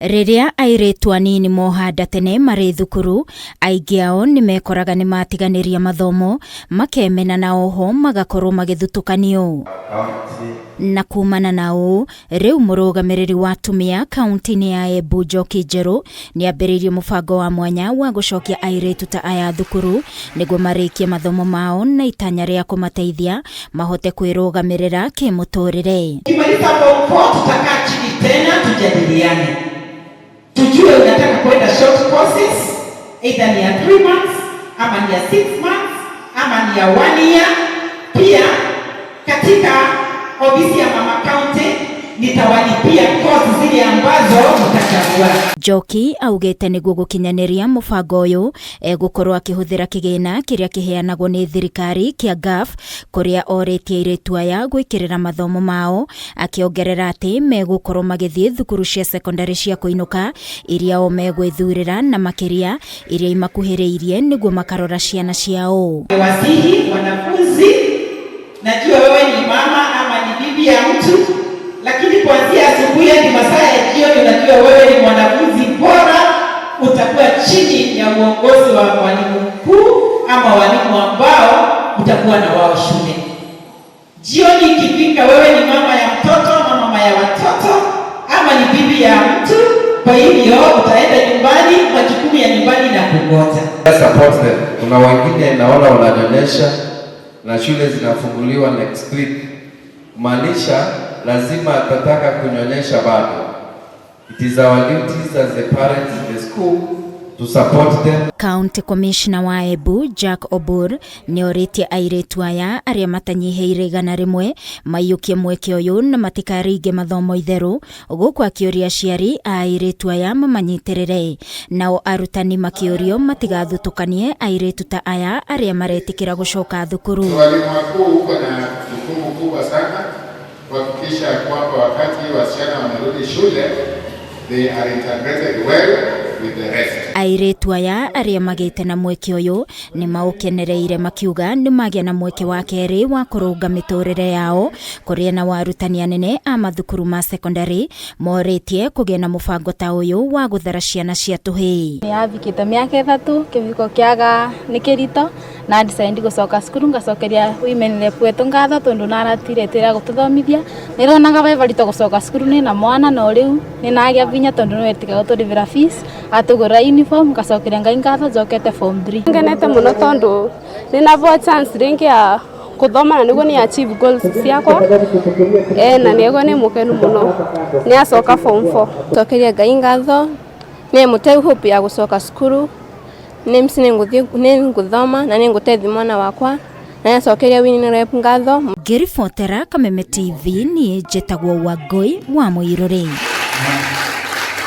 Rĩrĩa airĩtu anini moha nda tene marĩ thukuru, aingĩ ao nĩ mekoraga nĩ matiganĩria mathomo, makemena na oho magakorwo magĩthutũkanio. Na kumana na ũũ, rĩu mũrũgamĩrĩri wa atumia kaunti-inĩ ya Embu Njoki Njerũ nĩ ambĩrĩirie mũbango wa mwanya wa gũcokia airĩtu ta aya thukuru nĩguo marĩkie mathomo mao na itanya rĩa kũmateithia mahote kwĩrũgamĩrĩra kĩmũtũrĩre. Ukimaliza form 4 tutakaa chini tena tujadiliane, tujue unataka kwenda short courses either ni ya 3 months ama ni ya 6 months ama ni ya 1 year. Pia katika ofisi ya mama county nitawalipia course zile ambazo mtachagua. Njoki augĩte nĩguo gũkinyanĩria mũbango ũyũ egũkorwo akĩhũthĩra kĩgĩna kĩrĩa kĩheanagwo nĩ thirikari kĩa GAF kũrĩa orĩtie airĩtu aya gwĩkĩrĩra mathomo mao, akĩongerera atĩ megũkorwo magĩthiĩ thukuru cia sekondari cia kũinũka iria o megwĩthurĩra na makĩria iria imakuhĩrĩirie nĩguo makarora ciana ciao. Wasihi wanafunzi, najua wewe ni mama ama ni bibi ya mtu, lakini kuanzia asubuhi hadi masaa ya jioni, unajua wewe ni mwanafunzi bora, utakuwa chini ya uongozi wa mwalimu mkuu ama walimu ambao utakuwa na wao shule. Jioni ikifika, wewe ni mama ya mtoto ama mama ya watoto ama ni bibi ya mtu, kwa hivyo utaenda nyumbani, majukumu ya nyumbani na kungoja. Support them. Kuna wengine naona wananyonyesha na shule zinafunguliwa next week, kumaanisha lazima atataka kunyonyesha bado. It is our duties as the parents in the school to support them. County Commissioner wa Embu Jack Obur nĩ orĩtie airĩtu aya arĩa matanyihĩire 100 maiyũkie mweke ũyũ na matikaringe mathomo itherũ, gũkũ akĩũria aciari a airĩtu aya mamanyitĩrĩre. Nao arutani makĩũrio matigathutũkanie airĩtu ta aya arĩa maretĩkĩra gũcoka thukuru. Walimu wakuu huko na jukumu kubwa sana kuhakikisha kwamba wakati wasichana wamerudi shule, they are integrated well with the rest. Airĩtu aya arĩa magĩte na mweke ũyũ nĩ maũkenereire makiuga nĩ magĩa na mweke wa kerĩ wa kũrũnga mĩtũrĩre yao, kũrĩa nao arutani anene a mathukuru ma sekondari morĩtie kũgĩa na mũbango ta ũyũ wa gũthara ciana cia tũhĩĩ. Nĩ athikĩte mĩaka 3 kĩbiko kĩaga nĩ kĩrito na decide gũcoka cukuru ngacokeria women rep wetu ngatho tondu naratire tira gũtũthomithia. Nĩronaga ve barito gũcoka cukuru nĩ na mwana no rĩu nĩnagĩa vinya tondu nĩwetiga gũtũrĩbĩra fees atũgũrĩra uniform ngacokeria Ngai ngatho njokete form 3. Ngenete mũno tondu nĩnavoa chance rĩngĩ ya gũthoma na nĩguo ni achieve goals ciakwa, na nĩguo nĩ mũkenu mũno nĩ acoka form 4. Cokeria Ngai ngatho nĩ mũte hope ya gũcoka cukuru, nĩ mci nĩ ngũthoma na nĩ ngũteithia mwana wakwa na nĩacokeria winning rep ngatho. Ngĩribotera Kameme TV, niĩ njĩtagwo Wangũi wa Mũirũrĩ.